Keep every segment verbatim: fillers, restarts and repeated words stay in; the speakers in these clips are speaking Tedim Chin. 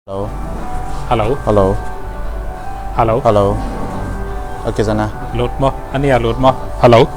Hello. Hello. Hello. Hello. Hello. Okay, Zana. Lut maw? A nih a lut maw? Hello.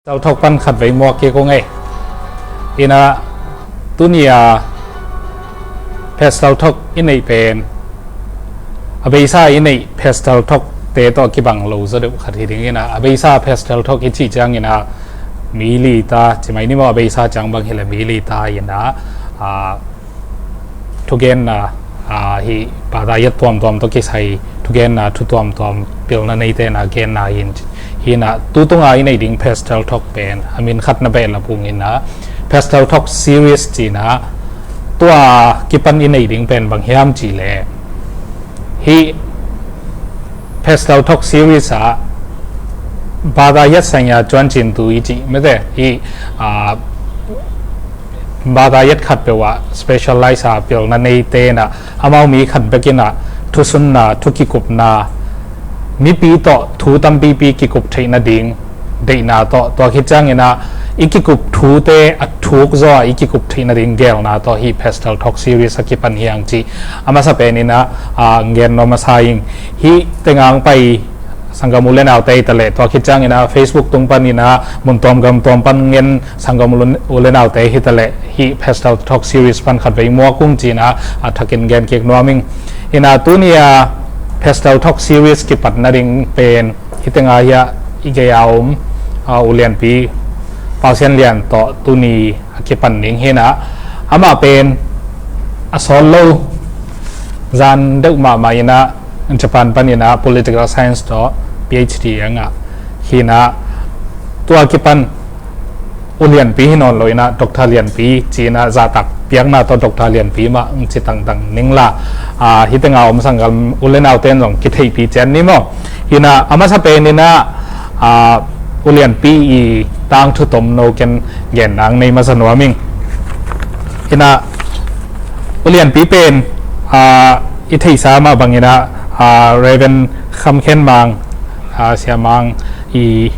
Pestal talk pan khatvei muak kik ung ei. Ina, tuni a pestal talk i neih pen, a beisa i neih pestal talk te tawh kibang lo zaw deuh khat hi ding ina, a beisa pestal talk i cih ciang ina, mi li ta, ci mai ni maw, a beisa ciang bang hileh mi li ta ina, a, thugenna, a, hi, Badayat tuamtuam tawh kisai thugenna, thu tuamtuam pilna neite na genna hi ina, tutunga i neih ding pestal talk pen a min khat na behlap ung ina, pestal talk series cina, tua kipan i neih ding pen bang hiam cih leh, hi pestal talk series ah Badayat sangin a cuan cintu i cih mete hi, a, Badayat khatpeuh ah specialize a pilna neite na, amau mi khat bek ina thusunna, thu kikupna, mipi tawh thu tampipi kikup theih nading deihna tawh, tua khit ciang ina i kikup thute a thuk zaw a i kikup theih nading gelna tawh hi pestal talk series a kipan hi ang cih a masa pen ina, a, gen nuam a sa ing. Hi tengang pai sanggam u le naute hi taleh, tua khit ciang ina Facebook tung pan ina mun tuam gam tuam pan ngen sanggam u le, u le naute hi taleh, hi pestal talk series pan khatvei muak ung cina, a, thakin gen kik nuam ing. Ina tuni a pestal talk series kipat nading pen hi tenga hi a i gei a om, a, u Lianpi, Pau Sian Lian tawh tuni a kipan ding hi ina, amah pen a sawt lo zan deuh mahmah ina, Japan pan ina political science tawh PhD a ngah hi ina, tua kipan u Lianpi hi nawn lo ina, Doctor Lianpi cina zahtak piakna tawh Doctor Lianpi mah ci tangtang ning la, a, hi tenga om sanggam u le naute in zong kitheihpih ciat ni maw. Ina a masa pen ina, a, u Lianpi i tangthu tomno ken gen nang nei masa nuam ing. Ina u Lianpi pen, a, i theihsa mah bang ina, a, Reverend Kham Khen Mang, a, Sia Mang i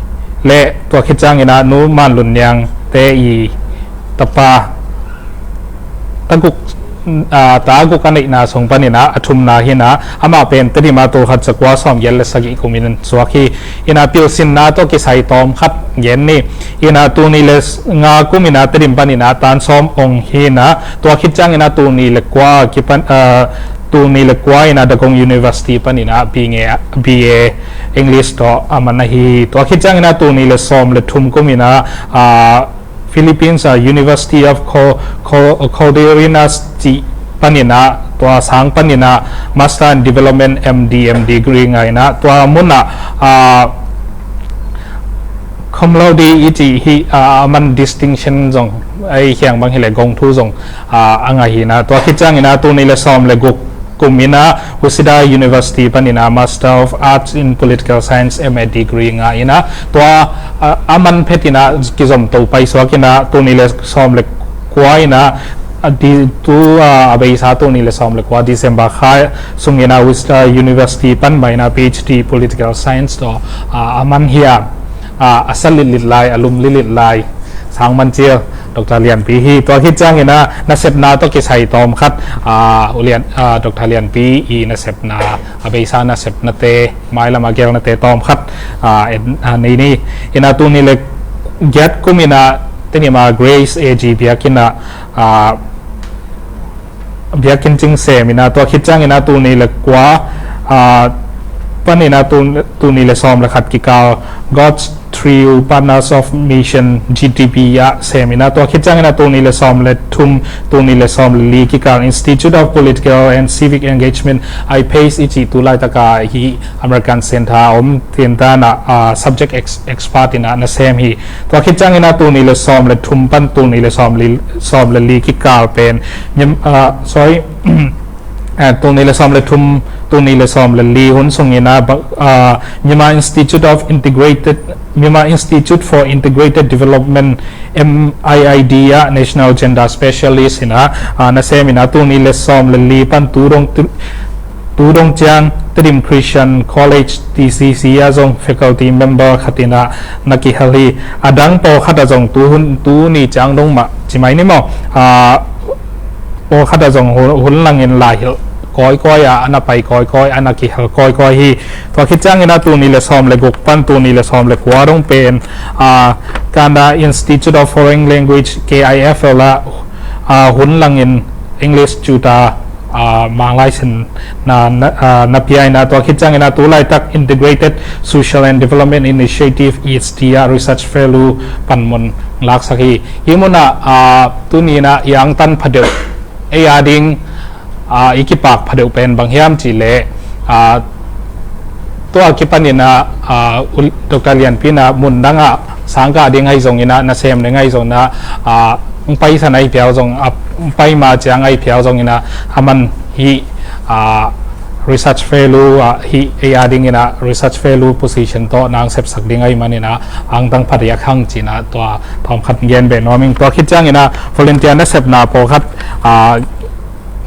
le tua khit ciang ina Nu Man Lun Niang te i tapa, ta guk, a, ta guk a neihna sung pan ina a thumna hi ina, amah pen Tedim a tul khat za kua sawm giat le sagih kum in suak hi. Ina pilsinna tawh kisai tawm khat gen ni. Ina tul nih le nga kum ina Tedim pan ina tan sawm ong hi ina, tua khit ciang ina tul nih le kua kipan, a, tul nih le kua ina Dagong University pan ina B A, B A English tawh a man ahi hi. Tua khit ciang ina tul nih le sawm le thum kum ina, a, Philippines, a, University of Co-, Co-, Cordilleras cih pan ina, tua sang pan ina Master in Development, M D, M degree ngah ina, tua mun ah, a, cum laude i cih hi, a, a man distinction zong, a, i khiang bang hileh gong thu zong, a, a ngah hi ina, tua khit ciang ina tul nih le sawm le guk kum in ah Waseda University panin ah Master of Arts in Political Science, M A degree ngah in ah, tua, ah, a man phet in ah kizom to paisuak in ah, tul nih le sawm le kua in ah, ah, di, tu, ah, a beisa tul nih le sawm le kua December kha sung in ah Waseda University pan mah in ah P H D Political Science tawh, ah, a man hi a, ah, a sa litlit lai, a lum litlit lai Sangmancil Doctor Lianpi hi. Tua khit ciangin ah nasepna tawh kisai tawm khat, ah, U Lian, ah, Doctor Lianpi i nasepna, a beisa nasepnate, mailam a gelnate tawm khat, ah, en, ah, nei ni. In ah tul nih le giat kum in ah Tedim ah Grace A G biakinn ah, ah, biakinn cing sem in ah, tua khit ciangin ah tul nih le kua, ah, panin ah tul, tul nih le sawm le khat kikal God's True Partners of Mission, G T P ah sem in ah, tua khit ciangin ah tul nih le sawm le thum, tul nih le sawm le li kikal Institute of Political and Civic Engagement, IPACE i cih tu laitak a hi American Center a om, tin tan ah, ah, subject ex-, expert in ah nasem hi. Tua khit ciangin ah tul nih le sawm le thum pan tul nih le sawm li, sawm le li kikal pen Myan-, ah, sorry, ah, tul nih le sawm le thum, tul nih le sawm le li hun sung in ah ba-, ah, Myanmar Institute of Integrated, Myanmar Institute for Integrated Development, M I I D ah National Gender Specialist in ah, ah, nasem in ah tul nih le sawm le li pan tu dong tu, tu dong ciang Tedim Christian College, T C C ah zong faculty member khat in ah na kihel hi. A dang pawlkhat ah zong tu hun, tu ni ciang dong mah ci mai ni maw? Ah, pawlkhat ah zong hun, hun langin lai hilh kawikawi a, a na pai kawikawi, a na kihel kawikawi hi. Tua khit ciangin ah tul nih le sawm le guk pan tul nih le sawm le kua dong pen, ah, Kanda Institute of Foreign Language, K I F L ah, ah, hun langin English tutor, ah, Manglai sin na, na, ah, na pia in ah, tua khit ciangin ah tu laitak Integrated Social and Development Initiative, I S D ah research fellow panmun laksak hi. Hih mun ah, ah, tuni in ah i angtan phadeuh, ei a ding, ah, i kipak phadeuh pen bang hiam cih leh, ah, tua kipan in ah, ah, Doctor Lianpi in ah mun dang ah sang kah ding ahi zongin ah, nasem ding ahi zongin ah, ah, hong paisan ahi phial zong, ah, hong pai ma ciang ahi phial zongin ah, a man hih, ah, research fellow, ah, hih ei a dingin ah research fellow position tawh nang sepsak ding ahi manin ah, angtang phadiak hang ci-in ah tua tawmkhat gen beh nuam ing. Tua khit ciangin ah volunteer nasepna pawlkhat, ah,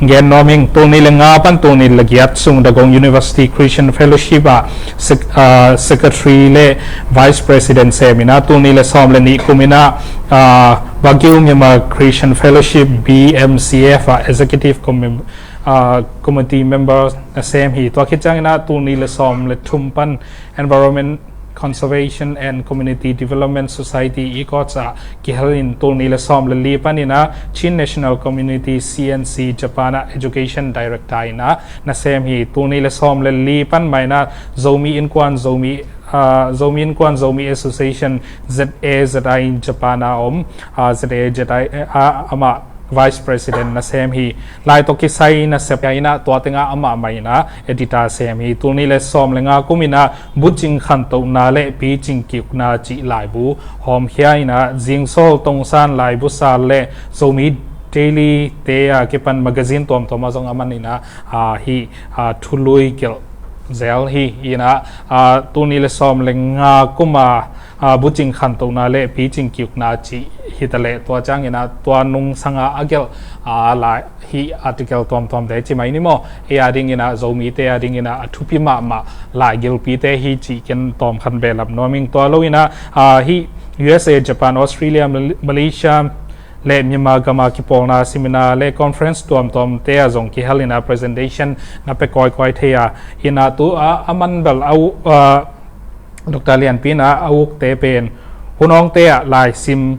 gen nuam ing. Tul nih le nga pan tul nih le giat sung Dagon University Christian Fellowship ah sec-, ah, secretary le vice president sem in ah, tul nih le sawm le nih kum in ah, ah, Wagyu Myanmar Christian Fellowship, B M C F ah executive commem-, ah, committee member na sem hi. Tua khit ciangin ah tul nih le sawm le thum pan Environment Conservation and Community Development Society, ECODES ah kihel in tul nih le sawm le li pan in ah Chin National Community, C N C, Japan ah Education Director in ah na sem hi. Tul nih le sawm le li pan mah in ah Zomi Innkuan, Zomi, ah, Zomi Innkuan, Zomi Association, Z A Z I in Japan ah om, ah, Z A Z I, eh, ah, amah Vice President na sem hi. Lai tawh kisai nasep in ah tua tengah amah mah in ah editor sem hi. Tul nih le sawm le nga kum in ah Bucing Khantohna le Picing Kiukna cih laibu hawmkhia in ah Zingsawl Tongsan Laibu Sal le Zomi Daily te a kipan magazine tuamtuam ah zong a man in ah, ah, hih, ah, thului gelh zel hi. In ah, ah, tul nih le sawm le nga kum a, ah, Bucing Khantohna le Picing Kiukna cih hi ta leh, tua ciangin ah tua nungsang ah a gelh, ah, lai hih article tuamtuamte ci mai ni maw? Ei a dingin ah, Zomite a dingin ah a thupi mahmah lai gilpite hi cih ken tawmkhat behlap nuam ing. Tua lo in ah, ah, hih U S A, Japan, Australia, Mal-, Malaysia le Myanmar gam a kipawlna seminar le conference tuamtuamte ah zong kihel in ah presentation na pia kawikawi thei a, in ah tu a, a man bel a u-, ah, Doctor Lianpi in ah a ukte pen hun awngte ah laisim,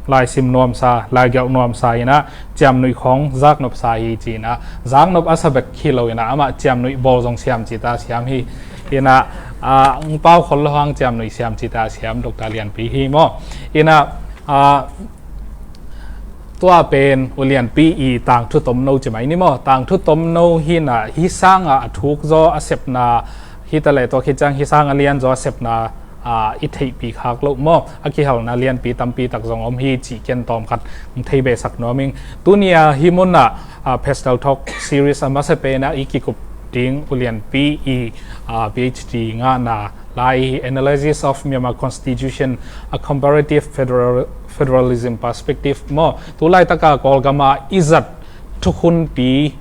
laisim nuamsa, laigelh nuamsa in ah ciamnuih khawng zaknopsa hi ci-in ah, zaknop a sa bek hi lo in ah amah ciamnuih bawl zong siam ci ta siam hi. In ah, ah, Ung Pau Khol Lo Hang ciamnuih siam ci ta siam Doctor Lianpi hi maw? In ah, ah, tua pen U Lianpi i tangthu tomno ci mai ni maw? Tangthu tomno hi in ah, hih sang ah a thuk zaw a sepna hi ta leh, tua khit ciang hih sang a lian zaw a sepna, ah, i theihpih khak loh maw, a kihalna lianpi tampi tak zong om hi cih ken tawmkhat thei behsak nuam ing. Tuni a hih munah, ah, Pastel Talk Series a masa penah i kikup ding ulianpi i, ah, PhD ngahna lai hi, Analysis of Myanmar Constitution, a Comparative Federal, Federalism Perspective maw, tu laitaka Kawlgama i zat thukhunpi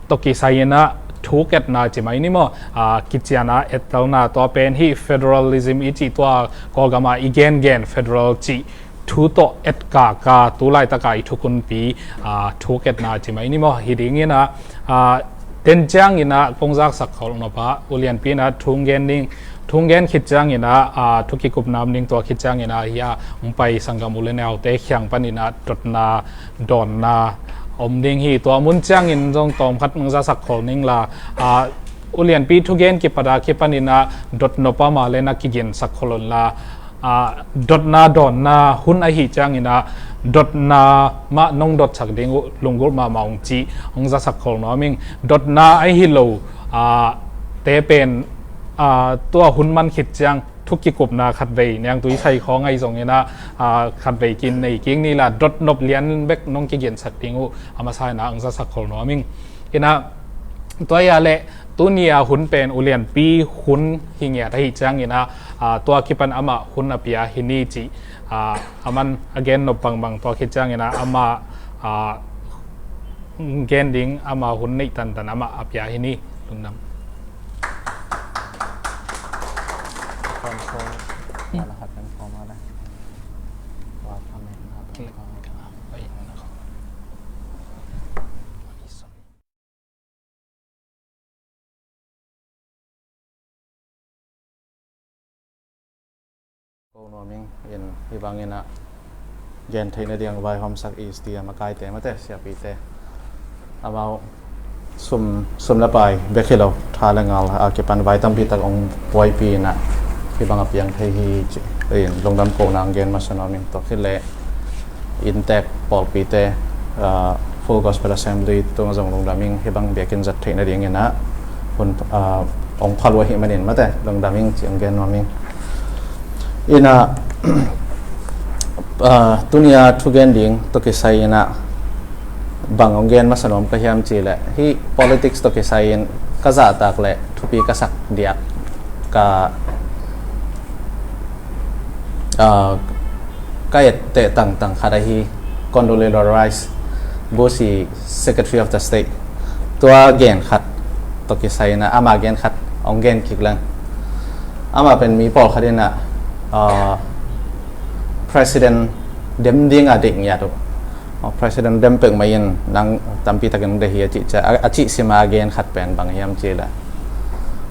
tawh kisai inah thuk etna ci mai ni maw, ah, kiciana ettelna tua pen hi, federalism i cih tua Kawlgama i gengen federal cih thu tawh etkaka tu laitaka i thukhunpi, ah, thuk etna ci mai ni maw. Hi dinginah, ah, den cianginah kong zaksak kholh nop ah ulianpi inah thungen ding, thungen khit cianginah, ah, thu kikup nam ding tua khit cianginah hi a hong pai sanggam u le naute khiang paninah dotna dawnna om ding hi. Tua mun ciangin zong tawmkhat nong zasak khol ning la, ah, ulianpi thugen kipata kipaninah dotnop ama le na kiginsak khol un la, ah, dotna dawnna hun ahi cianginah dotna mah nong dotsak ding uh lunggulh mahmah ung cih hong zasak khol nuam ing. Dotna ahi lo, ah, te pen, ah, tua hun man khit ciang thu kikupna khatvei niangtui sai khawng ahi zonginah, ah, khatvei kin nei kik ni la, dotnop lian bek nong kiginsak ding uh a masa inah ang zasak khol nuam ing. Inah tua ia le tuni a hun pen ulianpi hun hi ngiat ahi cianginah, ah, tua kipan amah hun a pia hi ni cih, ah, a man a gen nop bangbang tua khit cianginah amah, ah, gen ding ama hun neih tantan amah a pia hi ni. Lungdam. Ko nuam ing in, hih bangin ah gen theih nading vaihawmsak i S T M a kaite mate, siapite, amau sum, sum le pai bek hi lo, tha le ngal a kipan vai tampi tak hong buaipi in ah hih bang a piang thei hi ci in lungdam kohna hong gen masa nuam ing. Tua khit leh inntek pawlpite, ah, Full Gospel Assembly tung zong lungdam ing, hih bang biakinn zat theih nadingin ah hun, ah, hong pha lua ahih manin mate, lungdam ing ci hong gen nuam ing. In ah, ah, tuni a thugen ding tawh kisai in ah bang hong gen masa nuam ka hiam cih leh, hih politics tawh kisai in ka zahtak leh thupi ka sak diak ka, ah, ka etteh tangtang khat ahi Condoleezza Rice, Bush i Secretary of the State, tua gen khat tawh kisai in ah ama gen khat hong gen kik leng. Ama pen mi pawlkhat in ah, ah, president dem ding a deih ngiat uh, ah, president dem peuhmah in nang tampi takin deih hi a cih cia, a, a cih sima a gen khat pen bang hiam cih leh,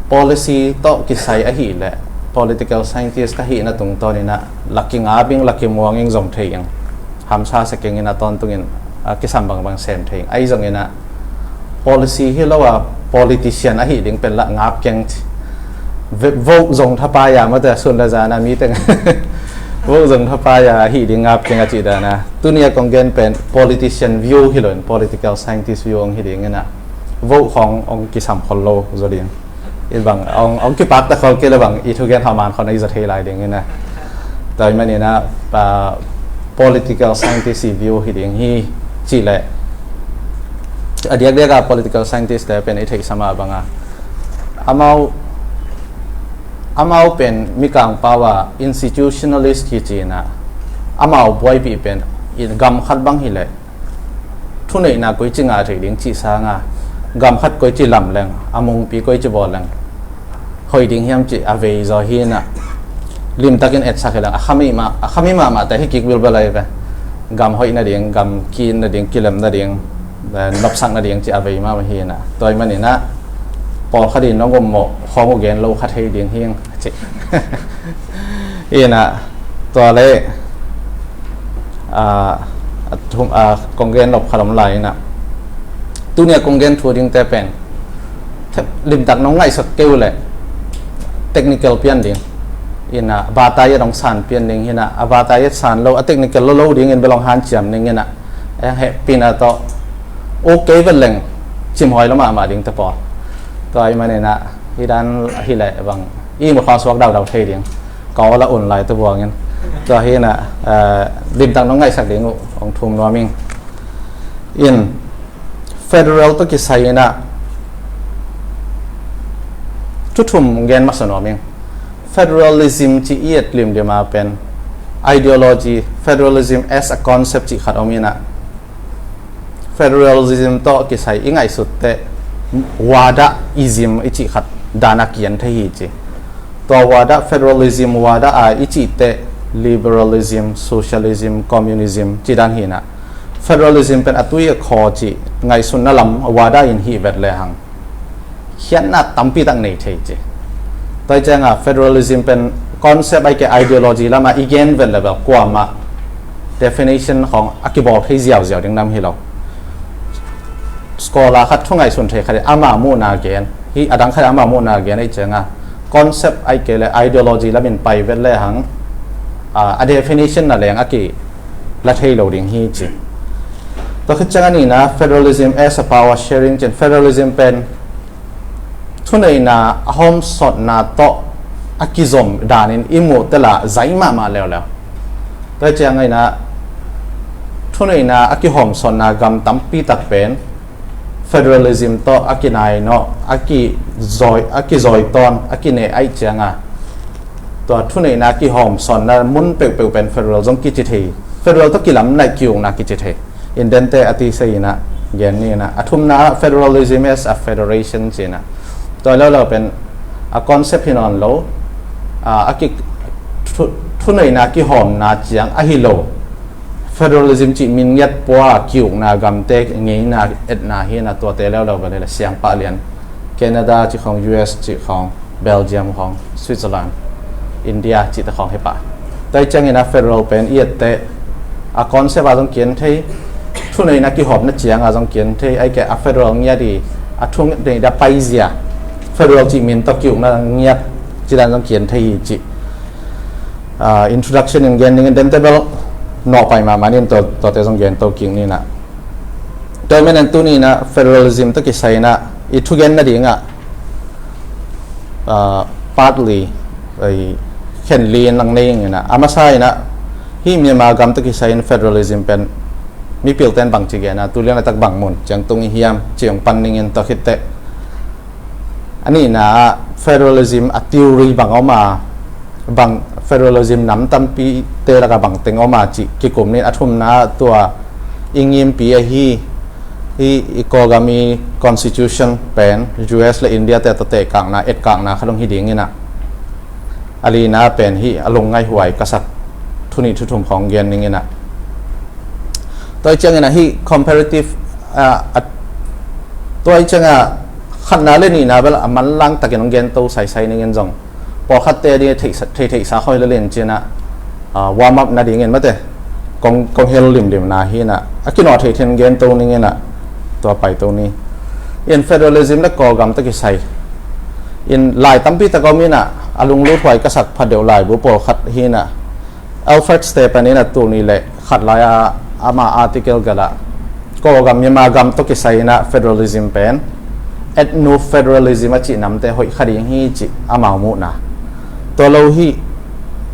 policy tawh kisai ahih leh political scientist ka hihna tungtawn in ah la kingap ing, la kimuang ing, zom thei ing, hamsa sa keng in ah tawntungin, ah, kisam bangbang sem thei ing. Ahi zongin ah policy hi lo a politician ahih ding pen lah ngap keng ci. Ve-, vote zong thapai a mate, sun le zan a mi teng vote zong thapai a ahih ding ngap keng a cih dan a. Tuni a kong gen pen politician view hi lo in, political scientist view hong hi dingin ah vote khawng hong kisam khol lo zaw ding. I bang hong, hong kipak ta khol kei le bang i thugen hau man khawng i za thei lai dingin ah. Tua ahih manin ah, ah, political scientist i view hi ding hi cih leh, a diakdiak a political scientist te pen i theihsa mah bang a, amau, amau pen Mikang pau a institutionalist hi ci in ah, amau buaipih pen i gam khat bang hi leh thuneihna koici ngah thei ding cih sang a, gam khat koici lam leng, a mungpi koici bawl leng hoih ding hiam cih a vei zaw hi in ah, limtakin etsak hi leng, a khami mah, a khami mahmah te hi kik bilbel ahi ve. Gam hoih nading, gam ki-it nading, kilem nading, eh, nopsak nading cih a vei mahmah hi in ah. Tua ahih manin ah pawlkhat in nong om mawh khawng uh gen lo kha thei ding hi ing ci. In ah, tua leh, ah, a thum, ah, kong gen nop khat om lai in ah, tuni a kong gen thu dingte pen limtak nong ngaihsak kei uh leh technical pian ding in ah, bata yet hong san pian ding hi in ah, a bata yet san lo, a technical lo lo dingin bel hong hanciam ding in ah, eng hehpihna tawh uk kei vet leng cimhawi lo mahmah ding te pawl. Tua ahih manin ah hih dan hi leh bang i mut khawng suak daudau thei ding. Ka awl a un lai te buangin. Tua hi inah, eh, limtak nong ngaihsak ding uh hong thum nuam ing. In federal tawh kisai inah thu thum gen masa nuam ing. Federalism cih i et limlim a pen ideology, federalism as a concept cih khat om inah, federalism tawh kisai i ngaihsut teh wadaism i cih khat dan a kian thei hi ci. Tua wada, federalism wada a i cih teh liberalism, socialism, communism cih dan hi inah, federalism pen a tui a khaw cih ngaihsutna lam wada in hih vet lehang khiatna tampi tak nei thei ci. Tua hi ciangah federalism pen concept ahih kei leh ideology lamah i gen vet leh bel kuamah definition khawng a kibawl thei ziauziau ding nam hi lo. Scholar khat thu ngaihsun thei khat in ama muhna gen, hih a dang khat in ama muhna gen ahih ciangah concept ahih kei leh ideology lamin pai vet lehang, ah, a definition na leng a kila thei lo ding hi ci. Tua khit ciang a nihna, federalism as a power sharing ci-in, federalism pen thuneihna a hawmsawnna tawh a kizom danin i muh teh lah zai mahmah leuleu. Tua hi ciang a nihna, thuneihna a kihawmsawnna gam tampi tak pen federalism tawh a kinainawh, a kizawi, a kizawitawn, a kineh ahih ciangah, tua thuneihna kihawmsawnna mun peuhpeuh pen federal zong kici thei. Federal tawh kilamdaih ki-ukna kici thei. Indente a tisa inah gen ni inah, a thumna ah federalism as a federation ci inah, tua leuleu pen a concept hi nawn lo, a, a ki, thu, thuneihna kihawmna ciang ahi lo. Federalism cih min ngiat pua ki-ukna gamte ngeina etna hi inah, tuate leuleu bel hi leh siangpah lian Canada cih khawng, U S cih khawng, Belgium khawng, Switzerland, India cihte khawng hi pah. Tua hi ciang inah federal pen i et teh a concept ah zong kian thei, thuneihna kihawmna ciang ah zong kian thei, ahih kei leh a federal ngiat i, a thuneihna paizia, federal cih min tawh ki-ukna ngiat cih dan zong kian thei hi cih, ah, introduction in gen dingin, dente bel nawh pai mahmah ni in tua, tuate zong gen to kik ni inah. Tua ahih manin tuni inah federalism tawh kisai inah i thugen nadingah, ah, partly, ei, khen li in lang nei ing inah, a masa inah hih Myanmar gam tawh kisai in federalism pen mipilte in bangci gen a, tu lian laitak bang mun ciang tung i hiam cih hong pan ning in, tua khit teh a nihna ah federalism a theory bang om a, bang federalism nam tampite lakah bang teng om a cih kikum ni in, a thumna ah tua i ngimpi ahi, hih i Kawlgam i constitution pen U S le India te tawh tehkakna, etkakna khat hong hi ding inah, a lina pen hih a lungngaihhuai ka sak thu nih thu thum khawng gen ning inah. Tua hi ciang inah hih comparative, ah, ah, tua hi ciang a khatna le nihna bel a manlang takin hong gen to saisai ning in zong, pawlkhatte a ding thei, thei, theihsa khawng hi lel in ci inah, ah, warm up nadingin mate, kong, kong hel limlimna hi inah, a kinawh theih theih in gen to ning inah, tua pai to ni. In federalism le Kawlgam tawh kisai in lai tampi tak om inah, a lungluthuai ka sak phatdeuh laibu pawlkhat hi inah, Alfred Stepan in a tul nih le khat lai-a ama article gelh ah Kawlgam, Myanmar gam tawh kisai inah federalism pen ethno-federalism a cih namte hoih kha ding hi cih amau muhna. Tua lo hi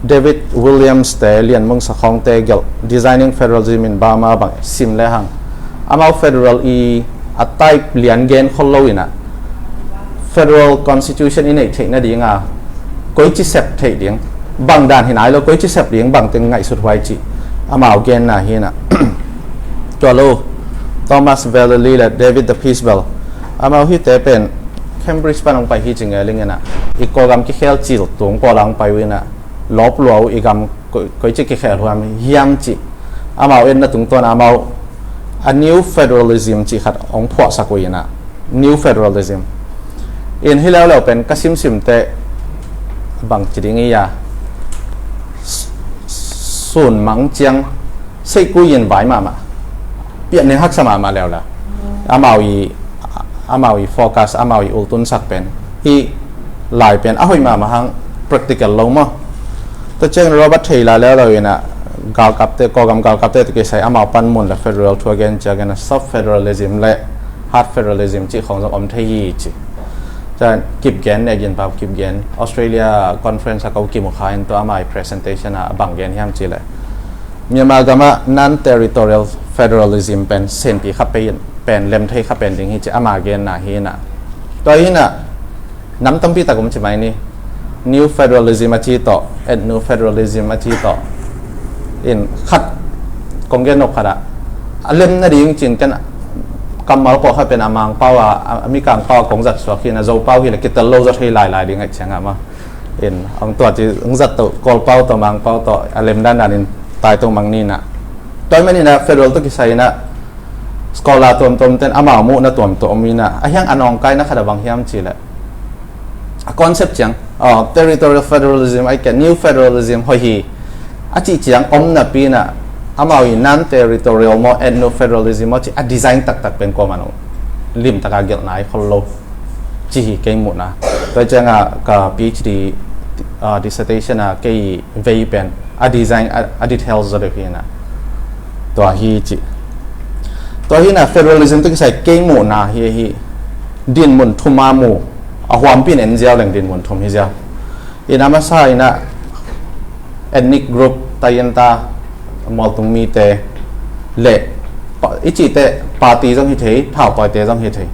David Williams te, Lian Mung Sa Khawng te gelh Designing Federalism in Burma bang sim lehang, amau federal i a type lian gen khol lo inah, federal constitution i neih theih nading a koici sep theih ding, bang dan hi nai lo, koici sep ding, bang teng ngaihsut huai cih amau genna hi inah. Tua lo Thomas Vallely le David de Pisbel, amau hihte pen Cambridge pan hong pai hi ci ngeling inah, i Kawlgam kikhel cil tung pawl ah hong pai uh inah, lawp lua uh, i gam koi, koici kikhel huam hiam cih amau etna tungtawn ah amau a new federalism cih khat hong phuahsak uh inah, new federalism. In hi leuleu pen ka simsim teh bangci ding i a, s-, sun mang ciang seikui in vai mahmah, pian ning haksa mahmah leuleu. Amau i, amau i focus, amau i ultunsak pen hih lai pen a hoih mahmah hang, practical lo maw. Tua ciang Robert Taylor leuleu inah galkapte, Kawlgam galkapte tawh kisai amau panmun le federal thu a gen ciang inah soft federalism le hard federalism cih khawng zong om thei hi ci. Tua Kipgen, Nek Gin Pau Kipgen, Australia conference a ko kimu kha in tua amah i presentation ah a bang gen hiam cih leh, Myanmar gam ah non-territorial federalism pen senpi kha pen, pen lem thei kha pen ding hi ci amah genna hi in ah. Tua hi in ah, nam tampi tak om ci mai ni. New federalism a ci tawh, ethno-federalism a ci tawh, in khat kong gen nop khat ah, a lem nading cin ken kammal pawlkhat pen a Mangpau a, a, a Mikangpau a kong zat suak hi in ah, Zopau hi leh kitel lo zaw thei lailai ding ahih ciang ah maw. In, hong tua ci, hong zat tawh, Kawlpau tawh, Mangpau tawh, a lem dandan in Taitung Mangni in ah. Tua ahih manin ah federal tawh kisai in ah, scholar tuamtuam ten amau muhna tuamtuam om in ah, a hiang a nawngkaina khat a bang hiam cih leh, a concept ciang, oh, territorial federalism, ahih kei leh new federalism hoih hi a cih ciang om napi in ah, amau i non-territorial maw, ethno-federalism maw cih a design taktak pen kuamah in limtak a gelh nai khol lo ci hi kei muhna. Tua ciang ah ka PhD, ah, dissertation ah kei vei pen a design, a, a details zaw deuh hi in ah. Tua hi ci. Tua hi in ah federalism tawh kisai kei muhna hi, hi dinmun thum a mu, a huampi in en ziau leng dinmun thum hi ziau. In a masa in ah ethnic group, Tayinta, Mualtung mite leh pa-, i cihte party zong hi thei, thautawite zong hi thei.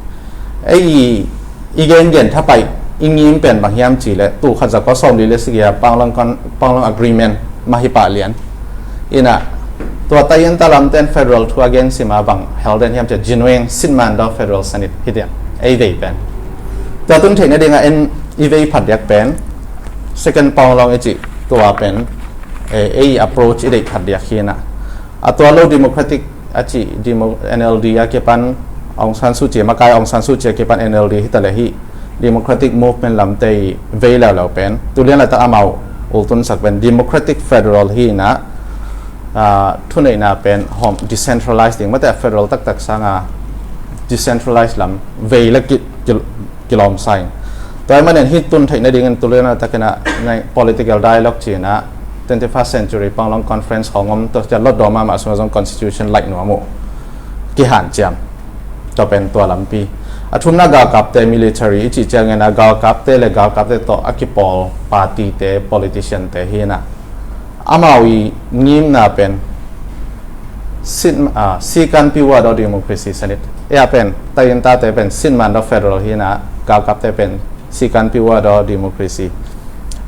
Ei i gengen thapai, i ngim pen bang hiam cih leh, tul khat za kua sawmli leh sagih a Panglong con-, Panglong Agreement mah hi pah lian. In ah, tua Tayinta lamten federal thu a gen sim a bang hel den hiam cih leh, Jinweng Sitmandaw Federal Sanit hi diam, ei vei pen. Tua tun theihna ding a en i vei phat diak pen, Second Panglong i cih tua pen, eh, ei approach i deih phat diak hi in ah. A tua lo Democratic a cih demo-, NLD a kipan Aung San Suu Kyi, makai Aung San Suu Kyi a kipan NLD hi ta leh, hih democratic movement lamte i vei leuleu pen, tu lian laitak amau ultunsak pen democratic federal hi in ah, ah, thuneihna pen hawm decentralized ding, mate federal taktak sang a decentralized lam vei leh ki, ki, kilawmsa in. Tua ahih manin hih tun theihna dingin tu lian laitak in ah, nei political dialogue ci in ah, twenty-first century Panglong Conference khawng om, tua ciang lotdaw mahmah sung a zong constitution laih nuam uh, kihanciam. Tua pen tua lampi. A thumna galkapte, military i cih ciangin ah galkapte leh galkapte tawh a kipawl partyte, politiciante hi in ah, amau i ngimna pen Sit, ah, Sikan Pure Daw Democracy Sanit. Ei a pen, Tayintate pen Sitmandaw Federal hi in ah, galkapte pen Sikan Pure Daw Democracy.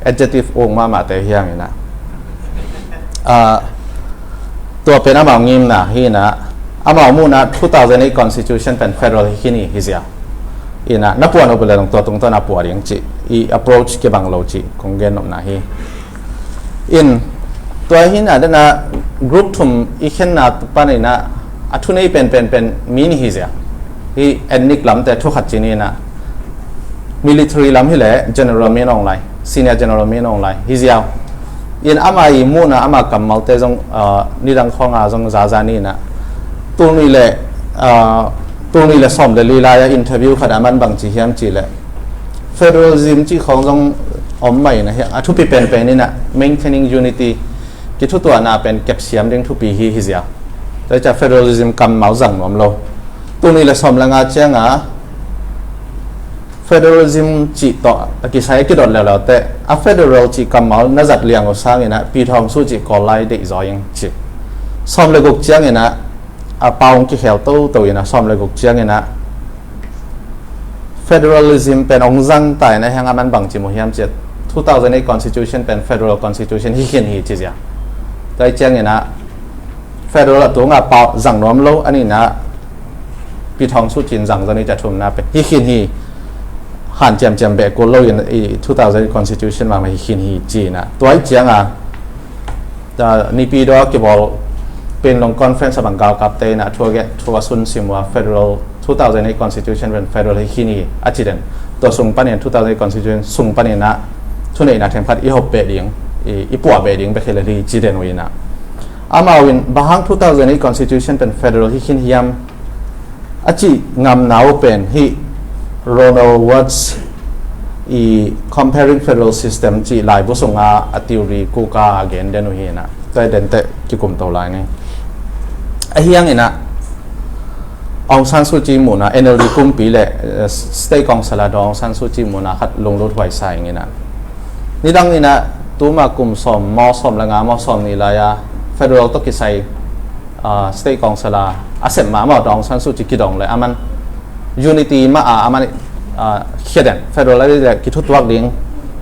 Adjective uk mahmahte hi hang in ah. Ah, tua pen amau ngimna hi in ah, amau muhna two thousand eight constitution pen federal hi khin hi, hi ziau. In ah, na puan uh leh dong tua tungtawn a pua ding cih, i approach kibang lo cih kong gen nopna hi. In, tua hi in ah, den ah group thum i khenna pan in ah, a thunei pen, pen, pen mi nih hi ziau. Hih ethnic lamte thu khat ci ni in ah, military lam hi leh general min hong lai, senior general min hong lai hi ziau. In amah i muhna, amah kammalte zong, ah, nidang khawng a zong zaza ni in ah, tul nih leh, ah, tul nih leh sawm leh li lai a interview khat a man bang ci hiam cih leh, federalism cih khawng zong om mah in ah, a thupi penpen in ah maintaining unity, kithutuahna pen kepsiam ding thupi hi, hi ziau. Tua ciang federalism kammal zang nuam lo. Tul nih leh sawm leh nga ciang a federalism cih tawh a kisai a kidot leuleu teh, a federal cih kammal na zat liang uh sangin ah Pyithu Hong Su cih Kawl lai deih zaw ing ci. Sawm leh guk ciangin ah, a pau hong kikhel toto in ah, sawm leh guk ciangin ah federalism pen hong zang ta in ah, hiang a man bang ci mu hiam cih leh, two thousand eight constitution pen federal constitution hi khin hi ci ziau. Tua ciangin ah federal a tung a pau zang nuam lo, a nihna Pyithu Hong Su cih in zang zaw ni ci a, thumna pen hi khin hi, hanciamciam beh kul lo in, i two thousand constitution mahmah hi khin hi ci in ah. Tua ciang a, ah, Naypyidaw a kibawl Panglong Conference a bang galkapte in ah thu a gen, thu a sun sim uh a, federal, two thousand eight constitution pen federal hi khin hi a ci den. Tua sung panin, two thousand eight constitution sung panin ah thuneihna themkhat i hop beh ding, i, i puah beh ding bek hi lel hi ci den uh in ah. Amau in, bang hang two thousand eight constitution pen federal hi khin hiam a cih ngamna uh pen hih Ronald Watts i Comparing Federal System cih laibu sung a, a theory kuk a gen den uh hi in ah. Tua den teh kikum to lai ni. A hiang in ah, Aung San Suu Kyi muhna, N L D kumpi le, eh, State Council a Daw Aung San Suu Kyi muhna khat lunglut huai sa ing ina. Nidang ina tuma kum sawm, maw sawm le nga, maw sawm nih lai-a federal tawh kisai, ah, State Council a a sep mahmah Daw Aung San Suu Kyi kidong le aman unity mah a aman, ah, khiat den, federal a dih le kithutuak ding,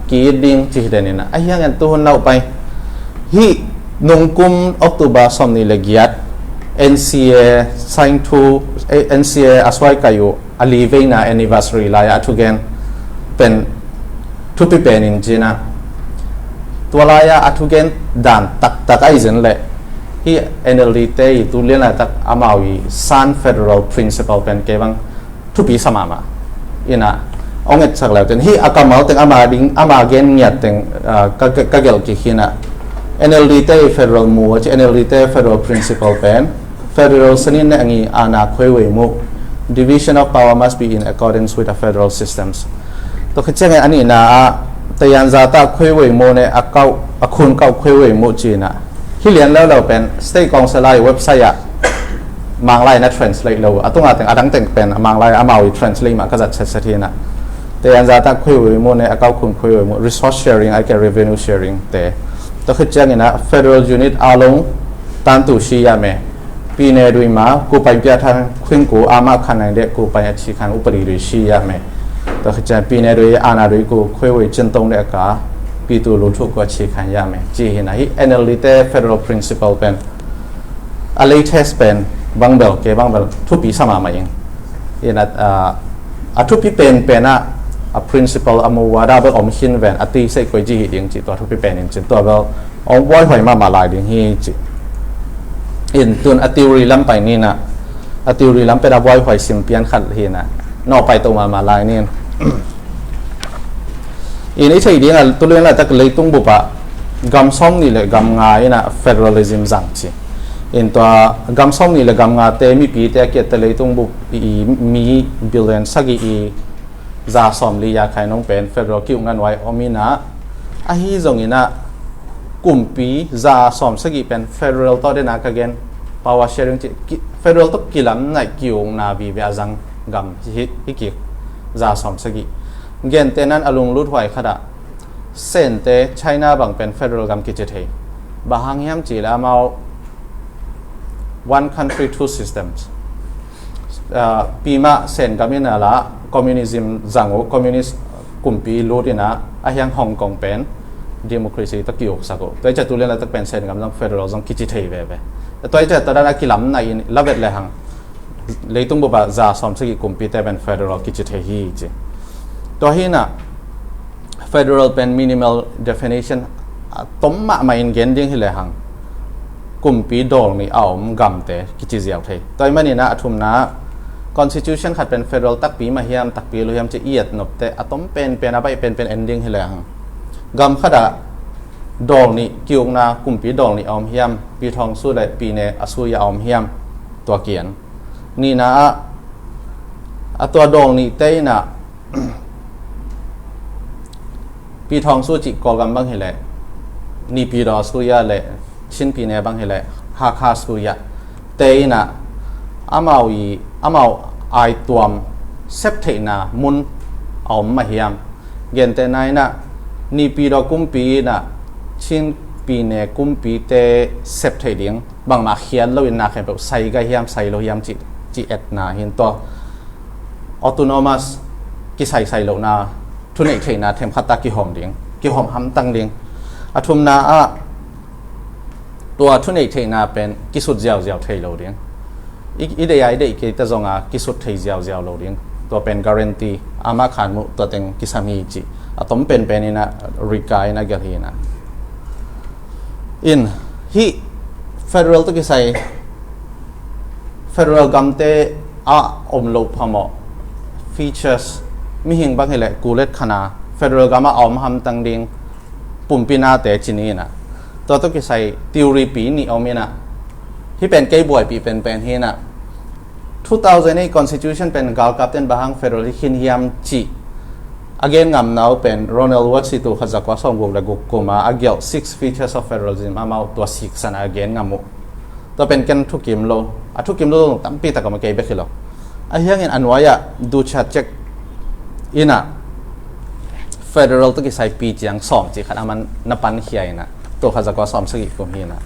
ki-it ding ci hi den ina. Ahi hangin tuhun nauh pai hih nungkum October sawm nih le giat N C A sign thu, eh, N C A a suai kai uh a li veina anniversary lai-a a thugen pen thupi pen in cina. Tua lai-a a thugen dan taktak ahi zin le hih N L D te i tu lian laitak amau i san federal principle pen kei bang thupi sa mahmah ina ong etsak leu ten hih a kammal teng ama ding ama gen ngiat teng, ah, ka, ka, ka gelh kik hi ina. N L D te i federal mu a ci, N L D te federal principle pen federal sanin ne angi ana khueiwei mu, division of power must be in accordance with a federal systems. Tua khit ciangin a nihna ah tayanza ta khueiwei mu ne a kauh, a khun kauh khueiwei mu cina. Hi lian leuleu pen State Council a i website ah Manglai na translate lo, a tunga teng a dang teng pen a Manglai amau i translate mah ka zat setset hi ina. Tayanza ta khueiwei mu ne a kauh khun khueiwei mu, resource sharing ai ke revenue sharing te. Tua khit ciangin a federal unit a long tantu si ya me. Pi ne dui ma ku pai pia thang khwing ku ama khan nang de ku pai a chi khan upadi dui si ya me. Tua khit ciang pi ne dui ana dui ku khueiwei cin tong de ka pi tu lu thu ku a chi khan ya me. Ci hi ina hih N L D te federal principle pen a latest pen bang bel kei bang bel thupi sa mahmah ing. Ina, ah, a thupi pen pen a, a principle a mu wada bel om hin ven a ti sei koi ci hi ding ci tua thupi pen in cin tua bel ong buai huai mahmah lai ding hi ci. In tun a theory lam pai ni ina, a theory lam pen a buai huai sim pian khat hi ina. Nawh pai to mahmah lai ni in. In i thei ding a tu lian laitak leitung bup ah gam sawm nih le gam nga ina federalism zang ci. In tua gam sawm nih le gam nga te mipi te a kiat te leitung bup i mi billion sagih i za sawm li ya khai nong pen federal ki-ukna nuai om ina. Ahi zong ina kumpi za sawm sagih pen federal tawh dena ka gen power sharing ci, ki, federal tawh kilam naih ki-ukna vive a zang gam hi, hi kik za sawm sagih. Gente nan a lunglut huai khat ah Sente China bang pen federal gam kici thei. Bang hang hiam ci le amau one country two systems. Ah, pi mah Sen gam ina la communism zang uh, communist kumpi lut ina, a hiang Hong Kong pen democracy tawh ki-uksak uh. Tua i ciang tu lian laitak pen Sen gam zong federal zong kici thei veve. Tua i ciang tua dan a kilam naih in la vet le hang leitung bup ah za sawm sagih kumpi te pen federal kici thei hi ci. Tua hi ina federal pen minimal definition a tom mahmah in gen ding hi le hang kumpi dawl nih a om gamte kici ziau thei. Tua i manin a thumna constitution khat pen federal takpi mah hiam takpi lo hiam ci i et nop te a tom penpen a baih penpen en ding hi le hang gam khat ah dawl nih ki-ukna kumpi dawl nih a om hiam, pi thawng su le pi ne a sui a om hiam, tua kian. Nihna ah a tua dawl nih te ina pi thawng su cih Kawlgam bang hi le Nipi daw a sui a le Chin pi ne bang hi le Hakha sui a te ina amau i amau ai tuam sep theihna mun a om mah hiam. Gente na ina Nipi daw kumpi ina Chin pi ne kumpi te sep theih ding bangmah khiat lo in na khempeuh sai gai hiam sai lo hiam cih, cih etna hin tua autonomous kisaisai lohna thuneih theihna themkhat ta kihawm ding, kihawm hamtang ding. A thumna ah tua thuneih theihna pen kisut ziauziau thei lo ding. I, i deih a i deih kei ta zonga kisut thei ziauziau lo ding. Tua pen guarantee ama khan muh tua teng kisam hi cih a tom penpen ina rika ina gelh hi ina. In hih federal tawh kisai federal gamte a om lo phamawh features mihing bang hi le kulet khana federal gam a om hamtang ding pumpi nate ci ni ina. Tua tawh kisai theory pi nih om ina. Hih pen kei buaipih penpen hi ina. Two thousand eight constitution pen galkap ten bang hang federal hi khin hiam cih a gen ngam nau pen Ronald Watts i tu khat za kua sawm guk le guk kuma a gelh six features of federalism amau tua siksan a gen ngam uh. Tua pen ken thukim lo, a thukim lo tampi tak a ma kei bek hi lo. Ahi hangin a nuai-ah Dutschak in ah federal tawh kisai pi ciang sawm cih khat a man na pankhia in ah, tua khat zakua sawm sagih kum hi in ah.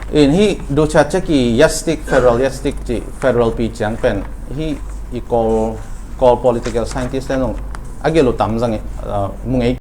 In hih Dutschak i yardstick, federal yardstick cih federal pi ciang pen hih i Kawl, Kawl political scientist ten zong a gelh uh tam zang i, uh, mu ngei